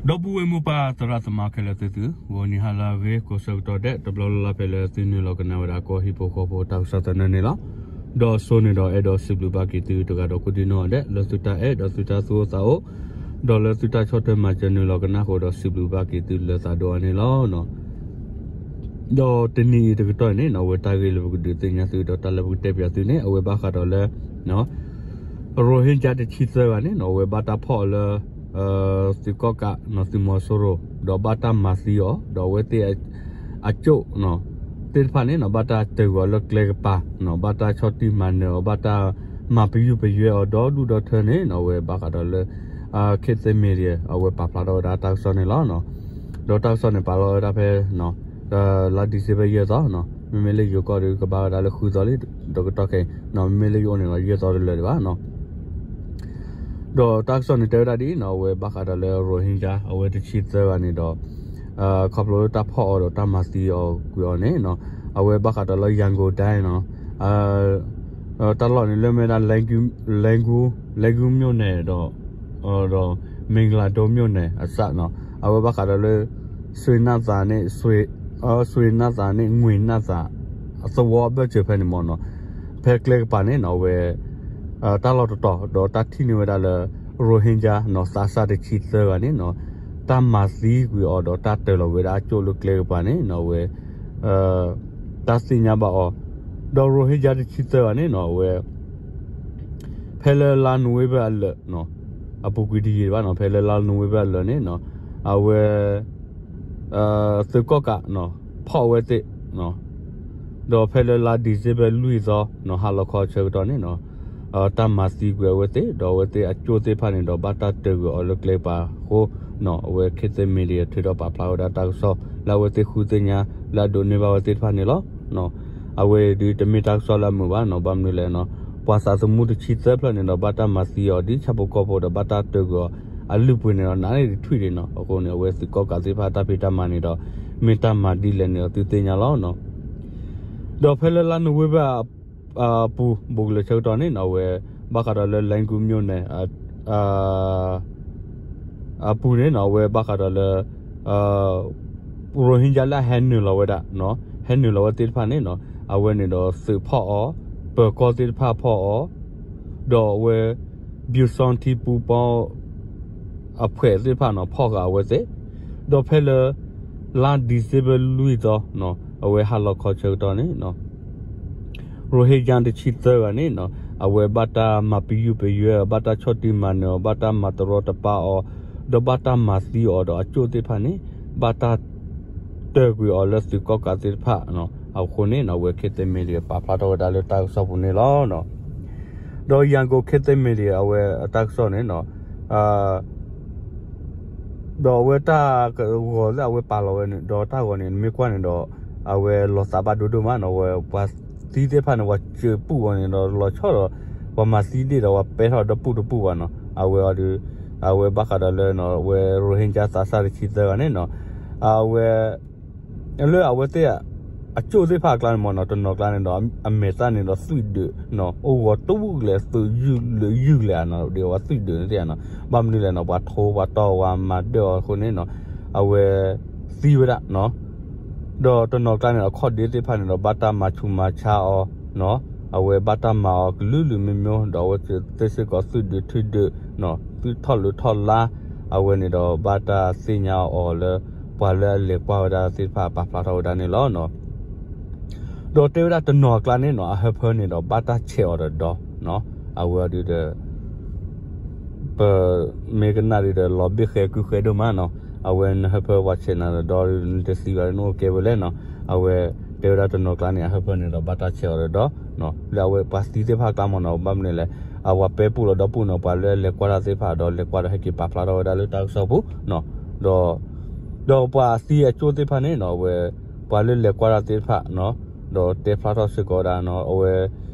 ဒီပုၢ်ဝဲၢ်မိၢ်ပၢ်သရၣ်သမါခဲလၢာ်သုသု, ဂီၤနံၤဟါလၢအဂ့ၤ ကိးဆၢကတီၢ်ဒဲး တဘျီလၢ်လၢ်ဖဲလၢသုနုာ်လီၤကနၣ်ဝဲဒၣ်ကီၢ်ဟံၣ်ဖိဃီဖိတၢ်ကစီၣ်သနၢၣ်န့ၣ်လီၤ. ဒီးအစိန့ၣ်ဒီးအဲၣ်ဒိးစံးဘျုးဘၣ်က့ၤသုတဂၤဒီးကိးဒံနီၢ်ဒဲး လၢသုတၢ်အဲၣ်ဒီးသုတၢ်သူၣ်အိၣ်သးအိၣ်, ဒီးလၢသုတၢ်ဆီၣ်ထွဲမၤစၢၤနုာ်လီၤကနၣ်ဃိဒီးစံးဘျုးဘၣ်က့ၤသုလၢသးဒိၣ်အါန့ၣ်လီၤ. ဒီးတနံၤအံၤတကတီၢ်အံၤန့ၣ်နီၣ် အဝဲတၢ်ဂ့ၢ်လၢပကဒုးသ့ၣ်ညါသုဒီးတၢ်လၢပကတဲပၠးသုန့ၣ် အဝဲဘၣ်ဃးဒီးလၢ ရိဟ့ကၠါတဆံသၢဂၤန့ၣ်နီၣ် အဝဲဘၣ်တၢ်ဖီၣ်အီၤလၢ သုးကီၣ်ကးနီၣ် သုးမီၤစိရိၤ ဒီးဘၣ်တၢ်မၤသံအီၤ ဒီးအဝဲသ့ၣ် အကၠိၣ် သ့ၣ်တဖၣ်န့ၣ်နီၣ် ဘၣ်တၢ်တၢၢ်ကွံာ်အီၤလၢကျဲကပၤနီၣ် ဘၣ်တၢ်ဆီၣ်တံၢ်မၤနၢၤအီၤ ဘၣ်တၢ်မၤပယုၢ်ပယဲအီၤဒီဒူၣ်ဒီထၢန့ၣ်နီၣ် အဝဲဘၣ်ဃးဒီးလၢ ခ့သ့ media အဝဲပာ်ဖျါထီၣ်ဝဲဒၣ်တၢ်ကစီၣ်န့ၣ်လီၤ. ဒီးတၢ်ကစီၣ်န့ၣ်ပာ်လီၤဝဲဒၣ်ဖဲ လါ December ယဲၢ်သီနီၣ် မ့မ့ၢ်လၢယိၤကီၢ်ဒီးကဘၣ်ဝဲဒၣ်လၢဃုသီလံ ဒီးကတီၢ်ခဲအံၤနီၣ် မ့မ့ၢ်လၢယအိၣ်န့ၣ်ဒီးယဲၢ်သီတလၢာ်ဒံးဘၣ်နီၣ်. ဒီးတၢ်ကစီၣ်န့ၣ်တဲဝဲဒၣ်ဒ်အံၤနီၣ် အဝဲဘၣ်ဃးဒီးလၢ ရိဟ့ကၠါ အဝဲတဆံသၢဂၤန့ၣ်ဒီး ခီဖျိလၢတၢ်ဖီၣ်အီၤဒီးတၢ်မၤသံအီၤကွံာ်အီၤန့ၣ်နီၣ် အဝဲဘၣ်ဃးဒီးလၢ ရန်ကုန်တိုင်းနီၣ် တၢ်လီၢ်န့ၣ်လၢမ့ၢ်ဒၣ် လှည်းကူး လှည်းကူးမြို့နယ်ဒီး ဒီး မင်္ဂလာဒုံမြို့နယ် အစပ်နီၣ် အဝဲဘၣ်ဃးဒီးလၢ ရွှေနံသာနဲ့ ရွှေ ရွှေနံသာန့ၣ် ငွေနံသာ အသဝီအဘၢၣ်စၢၤဖဲန့ၣ်မ့ၢ်နီၣ် ဖဲကျဲကပၤန့ၣ်နီၣ် အဝဲ တၢ်လီၢ်တတီၤ ဒီးတၢ်ထံၣ်န့ၢ်ဝဲဒၣ်လၢ ရိဟ့ကၠါနီၣ် သးစၢ်တဆံသၢဂၤန့ၣ်နီၣ် တၢ်မၤသံကွံာ်အီၤဒီးတၢ်တၢၢ်လီၤဝဲဒၣ်အကၠိၣ်လၢကျဲကပၤန့ၣ်နီၣ် အဝဲ တၢ်သ့ၣ်ညါဘၣ်အီၤ ဒီးရိဟ့ကၠါတဆံသၢဂၤန့ၣ်နီၣ် အဝဲ ဖဲလၢလါနိၣ်ဝ့ဘၢၣ်အလၢာ် အပူၤကွံာ်တယံာ်ဘၣ်နီၣ် ဖဲလၢလါနိၣ်ဝ့ဘၢၣ်အလၢာ်န့ၣ်နီၣ် အဝဲ သုးကီၣ်ကးနီၣ် ဖီၣ်အဝဲသ့ၣ် ဒီးဖဲလၢလါ December လွံၢ်သီနီၣ် ဟါလီၤခီဆၢကတီၢ်န့ၣ်နီၣ် တၢ်မၤသံကွံာ်အဝဲသ့ၣ် ဒီးအဝဲသ့ၣ်အကၠိၣ်သ့ၣ်တဖၣ်န့ၣ်ဒီး ဘၣ်တၢ်တၢၢ်ကွံာ်အီၤလၢကျဲကပၤအဃိနီၣ် အဝဲ ခ့သ့ media ထုးထီၣ်ပာ်ဖျါဝဲဒၣ်တၢ်ကစီၣ် လၢအဝဲသ့ၣ်ဃုသ့ၣ်ညါ လၢအဒိးန့ၢ်ဘၣ်ဝဲသ့ၣ်တဖၣ်န့ၣ်လီၤ. အဝဲအံၤဒုးတမ့ၢ်တၢ်ကစီၣ်လၢအမုာ်ဘၣ်နီၣ် ဘၣ်မနုၤလဲၣ်နီၣ် ပှၤသးသမူတဆံသၢဖျၢၣ်န့ၣ်ဒီး ဘၣ်တၢ်မၤသံအီၤဒ်ဆၣ်ဖိကီၢ်ဖိဒီး ဘၣ်တၢ်တၢၢ်ကွံာ်အီၤအလုၢ်အပှ့ၤန့ၣ်ဒီး နးန့ၢ်တထွံၣ်ဒံးနီၣ် အဃိန့ၣ် အဝဲသုးကီၣ်ကးသ့ၣ်တဖၣ်တၢ်ဖံးတၢ်မၤန့ၣ်ဒီး မ့ၢ်တၢ်မၤဒ်လဲၣ်န့ၣ်ဒီးသုသ့ၣ်ညါလီၤ. ဒီးဖဲလၢလါနိၣ်ဝ့ဘၢၣ် အပူၤ ဘူးကလၢာ်ဆၢကတီၢ်န့ၣ်နီၣ် အဝဲ ဘၣ်ဃးဒီးလၢ လှည်းကူးမြို့နယ် အပူၤန့ၣ်နီၣ် အဝဲဘၣ်ဃးဒီးလၢ ရိဟ့ကၠါလၢအဟဲနုာ်လီၤဝဲဒၣ် ဟဲနုာ်လီၤဝဲသ့ၣ်တဖၣ်န့ၣ်နီၣ် အဝဲန့ၣ်ဒီးသုးဖီၣ်အီၤ ပၢၤကီၢ်သ့ၣ်တဖၣ်ဖီၣ်အီၤ ဒီးအဝဲ ပျူစောထီးပူပေါင်း အဖွဲ့သ့ၣ်တဖၣ်နီၣ် ဖီၣ်ဃာ်အဝဲသ့ၣ် ဒီးဖဲလၢ လါ December လွံၢ်သီနီၣ် အဝဲဟါလီၤခီဆၢကတီၢ်န့ၣ်နီၣ် ရိဟ့ကၠါတဆံသၢဂၤန့ၣ်နီၣ် အဝဲဘၣ်တၢ်မၤပယုၢ်ပယဲအီၤ ဘၣ်တၢ်ဆီၣ်တံၢ်မၤနၢၤအီၤ ဘၣ်တၢ်မၤတရီတပါအီၤ ဒီးဘၣ်တၢ်မၤသံအီၤဒီးအကၠိၣ်သ့ၣ်တဖၣ်န့ၣ် ဘၣ်တၢ်တၢၢ်ကွံာ်အီၤလၢသုးကီၣ်ကးသ့ၣ်တဖၣ်အဃိန့ၣ်နီၣ် အဝဲ ခ့သ့ media ပာ်ဖျါထီၣ်ဝဲဒၣ်လၢတၢ်ကစီၣ်ပူၤန့ၣ်လီၤ. ဒီး ရန်ကုန် ခ့သ့ media အဝဲအတၢ်ကစီၣ်န့ၣ်နီၣ် ဒီးအဝဲတၢ်ဂီၤလၢအဝဲပာ်လီၤဝဲန့ၣ် ဒီးတၢ်ဂီၤန့ၣ် နမ့ၢ်ကွၢ်န့ၣ်ဒီး အဝဲလီၤသးဘၣ်ဒိဒိၣ်မးနီၣ် အဝဲပှၤသံသ့ၣ်တဖၣ်န့ၣ် ပှၤစၢၤပူၣ်အီၤန့ၣ်ဒီးလီၤဆီဒီး ပှၤမၤသံဒ့ၣ်ဒီးပှၤပဲထီၣ်ဒီပုၢ်တပုၢ်ဘၣ်နီၣ် အဝဲအီၤဒုး အဝဲဘၣ်ဃးဒီးလၢ အဝဲ ရိဟ့ကၠါသးစၢ်တဆံသၢဂၤန့ၣ်နီၣ် အဝဲ လၢအဝဲသ့ၣ် အကၠိၣ်သ့ၣ်တဖၣ်အကျါန့ၣ်မ့ၢ်နီၣ် တနီၤကျါန့ၣ်ဒီး အမဲာ်သၣ်န့ၣ်ဒီးသွံၣ်ဒုးနီၣ် အိၣ်ဂီၤတဝူၣ်ကလဲာ် သုးယုၢ်လၢယုၢ်လဲၣ်နီၣ် ဒ်အဝဲသွံၣ်ဒုးန့ၣ်သ့ၣ်နီၣ် ဘၣ်မနုၤလဲၣ်နီၣ် ပှၤထိပှၤတီၢ်ပှၤမၤဒၢၣ်အီၤအဃိန့ၣ်နီၣ် အဝဲသံဝဲဒၣ်နီၣ် ဒီးတနီၤကျါန့ၣ် အခီၣ်ဒ့သ့ၣ်တဖၣ်န့ၣ်ဒီး ဘၣ်တၢ်မၤဆူးမၤဆါအီၤနီၣ် အဝဲဘၣ်တၢ်မၤအီၤကလုာ်လုာ်မ့ၢ်မ့ၢ် ဒီးအဝဲသ့ၣ်စ့ၢ်ကီးသွံၣ်ဒုးထံဒုးနီၣ် သွံၣ်ထီၣ်လိာ်ထီၣ်လါ အဝဲန့ၣ်ဒီး ဘၣ်တၢ်သ့ၣ်ညါအီၤလၢ ပှၤလၢအလဲၤကွၢ်ဝဲဒၣ်သ့ၣ်တဖၣ်ပာ်ဖျါထီၣ်ဝဲဒၣ်န့ၣ်လီၤ. ဒီးတဲဝဲဒၣ်တနီၤအကျါန့ၣ်နီၣ် အဟၢဖၢန့ၣ်ဒီး ဘၣ်တၢ်ဆဲးအီၤဒီးဒီနီၣ် အဝဲအီၤဒုးဒီး ပမ့ၢ်ကနၣ်ဒုးဒီး လီၤဘ့ၣ်ဃဲကုဃဲဒိၣ်မးနီၣ် အဝဲနဟၢဖၢပှၤဆဲးနၤဒီးဒီ နတသံဘၣ်ဒီးနအိၣ်ကဲဝဲလဲၣ်နီၣ် အဝဲတဲဝဲဒၣ်တနီၤကျါန့ၣ် အဟၢဖၢန့ၣ်ဒီး ဘၣ်တၢ်ဆဲးအီၤဒီးဒီ လၢအဝဲပှၤသံသ့ၣ်တဖၣ်အကျါမ့ၢ်နီၣ် ဘၣ်မနုၤလဲၣ် အဝဲပဲပူၣ်လီၤဒီပုၢ်နီၣ် ပှၤလၢအလဲၤကွၢ်တၢ်သ့ၣ်တဖၣ်ဒီး လဲၤကွၢ်ဒီးဟဲက့ၤပာ်ဖျါထီၣ်ဝဲဒၣ်လၢတၢ်ကစီၣ်ပူၤ ဒီး ဒီးပှၤသံအကၠိၣ်သ့ၣ်တဖၣ်န့ၣ်နီၣ် အဝဲ ပှၤလၢလဲၤကွၢ်တၢ်သ့ၣ်တဖၣ်နီၣ် ဒီးတဲဖျါထီၣ်စ့ၢ်ကီးဝဲဒၣ်နီၣ် အဝဲ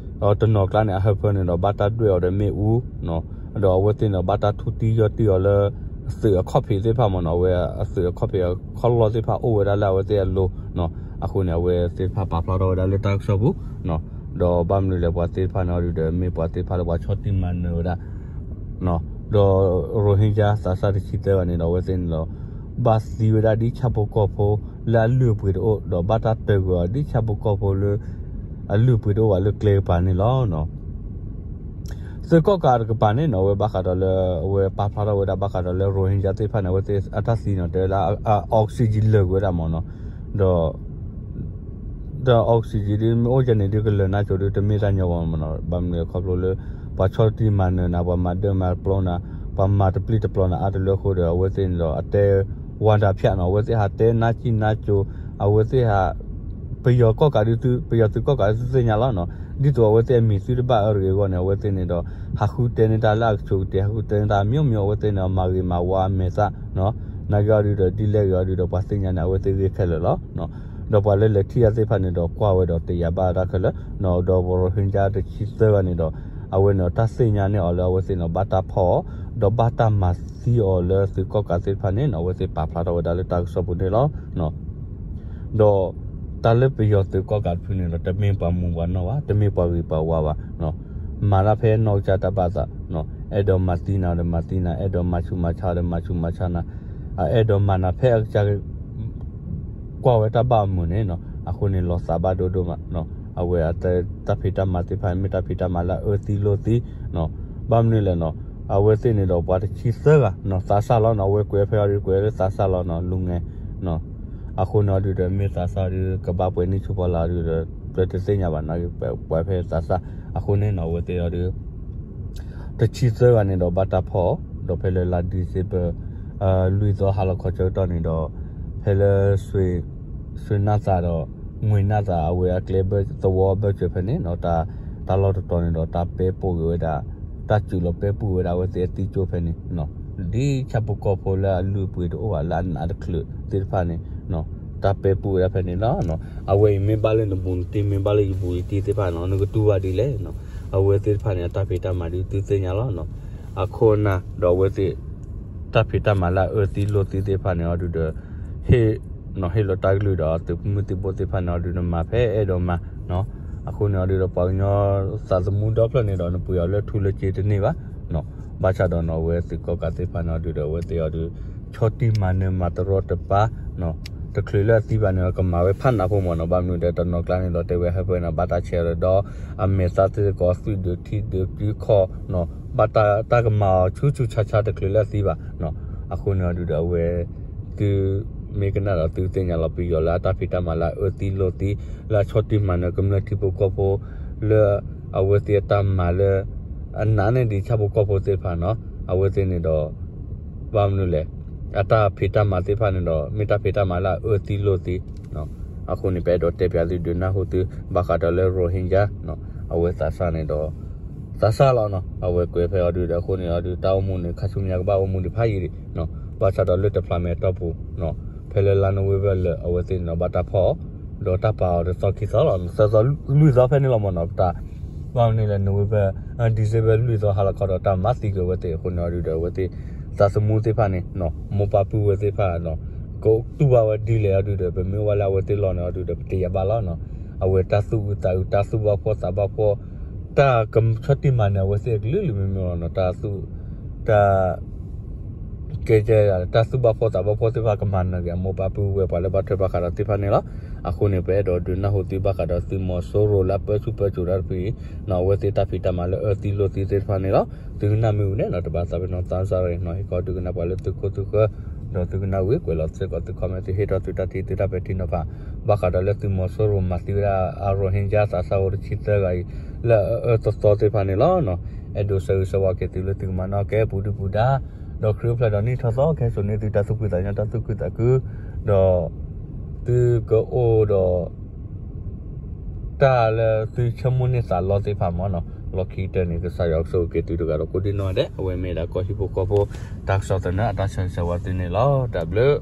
တနီၤကျါန့ၣ် အဟၢဖၢန့ၣ်ဒီး ဘၣ်တၢ်ဒွဲၣ်အီၤဒီးမ့ၣ်အူနီၣ် ဒီးအဝဲသ့ၣ်န့ၣ် ဘၣ်တၢ်ထူတံၢ်ယီၢ်တံၢ်အီၤလၢ သုးအခီၣ်ဖံးသ့ၣ်တဖၣ်မ့ၢ်နီၣ် အဝဲအသုးအခီၣ်ဖံးအခီၣ်လီၢ်သ့ၣ်တဖၣ်အိၣ်ဝဲဒၣ်လၢအဝဲသ့ၣ်အလိၤနီၣ် အဃိန့ၣ် အဝဲသ့ၣ်တဖၣ်ပာ်ဖျါထီၣ်ဝဲဒၣ်လၢတၢ်ကစီၣ်ပူၤ ဒီးဘၣ်မနုၤလဲၣ် ပှၤသ့ၣ်တဖၣ်န့ၣ်အီၤဒုးဒီး မ့ၢ်ပှၤသ့ၣ်တဖၣ်လၢပှၤဆီၣ်တံၢ်မၤနၢၤဝဲဒၣ်နီၣ် ဒီး Rohingya သးစၢ်တဆံသၢဂၤန့ၣ်ဒီး အဝဲသ့ၣ်န့ၣ်ဒီး ဘၣ်သံဝဲဒၣ်ဒ်ဆၣ်ဖိကီၢ်ဖိလၢအလုၢ်အပှ့ၤတအိၣ် ဒီးဘၣ်တၢ်တၢၢ်ကွံာ်အီၤဒ်ဆၣ်ဖိကီၢ်ဖိလၢ အလုၢ်အပှ့ၤတအိၣ်ဘၣ်လၢကျဲကပၤန့ၣ်လီၤ. သုးကီၣ်ကးတကပၤန့ၣ်နီၤ အဝဲဘၣ်ဃးဒီးလၢ အဝဲပာ်ဖျါထီၣ်ဝဲဒၣ်ဘၣ်ဃးဒီးလၢ Rohingya သ့ၣ်တဖၣ်န့ၣ် အဝဲသ့ၣ်အတၢ်သံနီၤ တဲဝဲဒၣ် oxygen လၢာ်ကွံာ်ဝဲဒၣ်မ့ၢ်နီၤ ဒီး ဒီး oxygen ဒ်မ့ၢ်အိၣ်ယဲန့ၣ်ဒ်ကလၢာ်နါစိၤဒ်တမ့ၢ်တၢ်ညီဘၣ်မ့ၢ်နီၤ ဘၣ်မနုၤလဲၣ်ခီဖျိလၢ ပှၤဆီၣ်တံၢ်မၤနၢၤနၤ ပှၤမၤဒၢမၤပျီနၤ ပှၤမၤတပျံၤတပျီၤနၤအါတလၢအဃိဒီး အဝဲသ့ၣ်န့ၣ်ဒီး အတဲဝါဒဖြန့်နီၤ အဝဲသ့ၣ်ဟးတဲနါစံၣ်နါစိၤ အဝဲသ့ၣ်ဟး ပယီၤကီၣ်ကးဒ်သု ပယီၤသုးကီၣ်ကးဒ်သုသ့ၣ်ညါလီၤနီၤ ဒ်သိးအဝဲသ့ၣ်အမံၤသုတဘၣ်အၢတဂ့ၤအဂီၢ်န့ၣ် အဝဲသ့ၣ်န့ၣ်ဒီး ဟးဃုတဲန့ၢ်တၢ်လၢအကဆိးကတၢၢ် ဟးဃုတဲန့ၢ်တၢ်မျိုးမျိုး အဝဲသ့ၣ်န့ၣ် မၤဂ့ၤမၤဝါအမဲာ်သၣ်နီၤ နာ်က့အီၤဒုဒီး ဒ်လဲၣ်ဂ့ၤအီၤဒုဒီး ပှၤသ့ၣ်ညါန့ၣ် အဝဲသ့ၣ်ဂ့ၤခဲလၢာ်လီၤ. ဒီးပှၤလၢလဲၤထံၣ်အသ့ၣ်တဖၣ်န့ၣ်ဒီး ကွၢ်ဝဲဒီးတယာ်ဘၣ်တၢ်ခဲလၢာ်နီၤ ဒီး Rohingya တဆံသၢဂၤန့ၣ်ဒီး အဝဲန့ၣ်တၢ်သ့ၣ်ညါန့ၢ်အီၤလၢအဝဲသ့ၣ်န့ၣ် ဘၣ်တၢ်ဖီၣ်အီၤ ဒီးဘၣ်တၢ်မၤသံအီၤလၢသုးကီၣ်ကးသ့ၣ်တဖၣ်န့ၣ်နီၤ အဝဲသ့ၣ်ပာ်ဖျါထီၣ်ဝဲဒၣ်လၢတၢ်ကစီၣ်ပူၤန့ၣ်လီၤ. ဒီးတၢ်လၢပယီၤသုးကီၣ်ကးတဖုန့ၣ်ဒီး တမ့ၢ်ပှၤမူၤပှၤနီၢ်ဘၣ် တမ့ၢ်ပှၤဂ့ၤပှၤဝါဘၣ် မၤတၢ်ဖဲနီၢ်ကစၢ်တၢ်ဘၣ်သး အဲၣ်ဒိးမၤသံနၤဒီးမၤသံနၤ အဲၣ်ဒိးမၤဆူးမၤဆါဒီးမၤဆူးမၤဆါနၤ အအဲၣ်ဒိးမၤနၤဖဲအကစၢ် ကွၢ်ဝဲတၢ်ဘၣ်အမုာ်န့ၣ်နီၤ အဃိန့ၣ် လီၤသးဘၣ်ဒိဒိၣ်မးနီၤ အဝဲအတၢ်ဖံးတၢ်မၤသ့ၣ်တဖၣ် မ့ၢ်တၢ်ဖံးတၢ်မၤလၢအအၢသံလိၢ်သံနီၤ ဘၣ်မနုၤလဲၣ်နီၤ အဝဲသ့ၣ်န့ၣ်ဒီးပှၤတဆံသၢဂၤနီၤ သးစၢ်လီၤနီၤ အဝဲကွဲးဖဲအီၤဒုးကွဲးလၢသးစၢ်လီၤနီၤ လူငယ်နီၤ အဃိန့ၣ်အီၤဒုဒီး မ့ၢ်သးစၢ်ဒုးကဘၣ်ပှဲၤန့ၢ်ဆူၣ်ဖီလာ်ဒုဒီး ပတသ့ၣ်ညါဘၣ်နီၤ ပှဲၤဖဲသးစၢ် အဃိန့ၣ်နီၤ အဝဲသ့ၣ်အီၤဒုး တဆံသၢဂၤန့ၣ်ဒီးဘၣ်တၢ်ဖီၣ်အီၤ ဒီးဖဲလၢလါ December လွံၢ်သီဟါလီၤခီဆၢကတီၢ်န့ၣ်ဒီး ဖဲလၢ ဆွေနၢ်သးဒီး ငွေနၢ်သး အဝဲအကျဲသဝီဘၢၣ်စၢၤဖဲန့ၣ်နီၤ တၢ်လီၢ်တတီၤန့ၣ်ဒီး တၢ်ပဲပိၢ်က့ၤဝဲဒၣ် တၢ်စူးလီၤပဲပိၢ်က့ၤဝဲဒၣ်အဝဲသ့ၣ်အသံကၠိဖဲန့ၣ် ဒ်ဆၣ်ဖိကီၢ်ဖိလၢအလုၢ်အပှ့ၤတအိၣ်ဘၣ်လၢအနးတချုးသ့ၣ်တဖၣ်န့ၣ် တၢ်ပဲပိၢ်ဝဲဒၣ်ဖဲန့ၣ်လီၤ. အဝဲအံၤမ့ၢ်ဘၣ်လၢနဘူးနတံၢ် မ့ၢ်ဘၣ်လၢယဘူးယတံၢ်သ့ၣ်တဖၣ်နီၤ နကတူၢ်ဘၣ်ဒ်လဲၣ်နီၤ အဝဲသ့ၣ်တဖၣ်န့ၣ် အတၢ်ဖံးတၢ်မၤဒုးသုသ့ၣ်ညါလီၤနီၤ အခိၣ်အနၢ်ဒီးအဝဲသ့ၣ် တၢ်ဖံးတၢ်မၤလၢအအၢသံလိၢ်သံသ့ၣ်တဖၣ်န့ၣ်အီၤဒုဒီး ဟ့ၣ်လီၤတၢ်ကလုၢ်ဒီးသုးမုၢ်သံၣ်ဘိသ့ၣ်တဖၣ်န့ၣ်အီၤဒုဒီး မၤဖဲအဲၣ်ဒိးမၤ အဃိန့ၣ်အီၤဒုဒီး ပှၤကညီသးသမူဒီဖျၢၣ်န့ၣ်ဒီး နပှ့ၤအီၤလၢထူလၢစ့တန့ၢ်ဘၣ် ဘၣ်ဆၣ်ဒီးနီၤ အဝဲသုးကီၣ်ကးသ့ၣ်တဖၣ်န့ၣ်အီၤဒုဒီး အဝဲသ့ၣ်အီၤဒု ဆီၣ်တံၢ်မၤနၢၤမၤတရီတပါ တချုးလၢအသံဘၣ်န့ၣ်ဒီး ကမၤဝဲဖးနးဖိမ့ၢ်နီၤ ဘၣ်မနုၤဒီးတနီၤကျါန့ၣ်ဒီး တဲဝဲဟၢဖၢန့ၣ် ဘၣ်တၢ်ဆဲးဒီး အမဲာ်သၣ်သ့ၣ်ကီး သွံၣ်ဒုးထံဒုးကုခီၣ် ဘၣ်တၢ်ကမၤအီၤဆူၣ်ဆူၣ်ဆါဆါ တချုးလၢအသံဘၣ် အဃိန့ၣ်အီၤဒုဒီး အဝဲ သုမ့ၢ်ကနၣ်ဒီးသုသ့ၣ်ညါလီၤ ပယီၤလၢအတၢ်ဖံးတၢ်မၤလၢအအၢသံလိၢ်သံ လၢအဆီၣ်တံၢ်မၤနၢၤကမျၢၢ်ထံဖိကီၢ်ဖိ လၢအဝဲသ့ၣ်အတၢ်မၤလၢ အနးန့ၢ်ဒံးဆၣ်ဖိကီၢ်ဖိသ့ၣ်တဖၣ်နီၤ အဝဲသ့ၣ်န့ၣ်ဒီး ဘၣ်မနုၤလဲၣ် အတၢ်ဖံးတၢ်မၤသ့ၣ်တဖၣ်န့ၣ်ဒီး မ့ၢ်တၢ်ဖံးတၢ်မၤလၢအအၢသံလိၢ်သံ အဃိန့ၣ် ပအဲၣ်ဒိးတဲပၠးသုဒုးနၢ်ဟူသု ဘၣ်ဃးဒီးလၢ Rohingya အဝဲသးစၢ်န့ၣ်ဒီး သးစၢ်လီၤနီၤ အဝဲကွဲးဖဲအီၤဒုဒီး အဃိန့ၣ်အီၤဒု တၢ်အိၣ်မူန့ၣ် ခါဆူညါကဘၣ်အိၣ်မူဒံးဖးယံာ်ဒံး ဘၣ်ဆၣ်ဒီးလၢတဖျးမဲာ်အတီၢ်ပူၤ ဖဲလၢလါနိၣ်ဝ့ဘၢၣ်လၢာ် အဝဲသ့ၣ်န့ၣ်ဒီး ဘၣ်တၢ်ဖီၣ်အီၤ ဒီးတၢ်ပာ်အီၤတသီခံသီလီၤ သၢသီလွံၢ်သီဖဲန့ၣ်လီၤမ့ၢ်နီၤ ပတၢ် ဘၣ်မနုၤလဲၣ် နိၣ်ဝ့ဘၢၣ် December လွံၢ်သီဟါလီၤခီဒီး တၢ်မၤသံကွံာ်အဝဲသ့ၣ် အဃိန့ၣ်အီၤဒုဒီး အဝဲသ့ၣ် သးသမူသ့ၣ်တဖၣ်န့ၣ် မိၢ်ပၢ်ပုၢ်ဝဲၢ်သ့ၣ်တဖၣ် ကတူၢ်ဘၣ်ဝဲဒ်လဲၣ်အီၤဒုဒီး ပမ့ၢ်ဝဲလၢအဝဲသ့ၣ်လီၢ်န့ၣ်အီၤဒုဒီး ပတယာ်ဘၣ်လီၤနီၤ အဝဲတၢ်သူၣ်အုးသးအုး တၢ်သူၣ်ဘၣ်ဖှီၣ်သးဘၣ်ဖှီၣ် တၢ်ကဆီၣ်တံၢ်မၤနၢၤအဝဲသ့ၣ်အကလုာ်ကလုာ်မ့ၢ်မ့ၢ်လီၤနီၤ တၢ်သူၣ် တၢ် ကဲကဲ တၢ်သူၣ်ဘၣ်ဖှီၣ်သးဘၣ်ဖှီၣ်သ့ၣ်တဖၣ် ကမၤနၢၤက့ၤ အမိၢ်ပၢ်ပုၢ်ဝဲၢ် ပှၤလၢဘၣ်ထွဲဘၣ်ဃးဒီးသ့ၣ်တဖၣ်န့ၣ်လီၤ. အဃိန့ၣ် ပအဲၣ်ဒိးဒုးနၢ်ဟူသုဘၣ်ဃးဒီးသုးမီၤစိရိၤလၢအပၢဆူၣ်ပၢစိးတၢ်တဖုအံၤ အဝဲသ့ၣ်တၢ်ဖံးတၢ်မၤလၢအအၢသံလိာ်သံသ့ၣ်တဖၣ်န့ၣ်လီၤ. သုကနၣ်မ့ၢ်ဝံၤန့ၣ်နီၤ တဘၣ်သးပ့ၤနီၣ်သးစၢ်ရ့ၣ်နီၤ ဟ့ၣ်ခီဒုးကနၣ်ပှၤလၢသုခိၣ်သုဃၢၤ ဒီးသုကနၣ်ဝံၤကွဲးလီၤစ့ၢ်ကီးသု comment သုဟ့ၣ်ထီၣ်သုတၢ်ထံၣ်သုတၢ်ပဲာ်ထံနီၤဖး ဘၣ်ဃးဒီးလၢသုးမီၤစိရိၤမၤသံဝဲဒၣ်အ Rohingya သးစၢ်ဖိတဆံသၢဂၤအံၤ လၢအအၢသီသီသ့ၣ်တဖၣ်န့ၣ်လီၤ. အဲၣ်ဒိးဆၢဂ့ၤဆၢဝါက့ၤသုလၢသုကမၤနီၣ်ကဲပူၤဒုၣ်ပူၤဒါ ဒီးခရံာ်အိၣ်ဖျဲၣ်ဒီးနံၣ်ထီၣ်သီ ကဟဲစိာ်န့ၢ်သုတၢ်သူၣ်ဖှံသးညီတၢ်သူၣ်ခုသးခု ဒီး သုကအိၣ်ဒီး တၢ်လၢသုဆိကမိၣ်န့ၢ်သးလီသ့ၣ်တဖၣ်မ့ၢ်နီၤ လီၢ်ခံကတၢၢ်န့ၣ် ကစၢ်ယွၤကဆိၣ်ဂ့ၤက့ၤသုတဂၤဒီးကိးဒံနီၢ်ဒဲး အဝဲမ့ၢ်ဒၣ်ကီၢ်ဟံၣ်ဖိဃီဖိ တၢ်ကစီၣ်သနၢၣ်အတၢ်ဆၢဂ့ၤဆၢဝါသုန့ၣ်လီၤ. တၢ်ဘျုး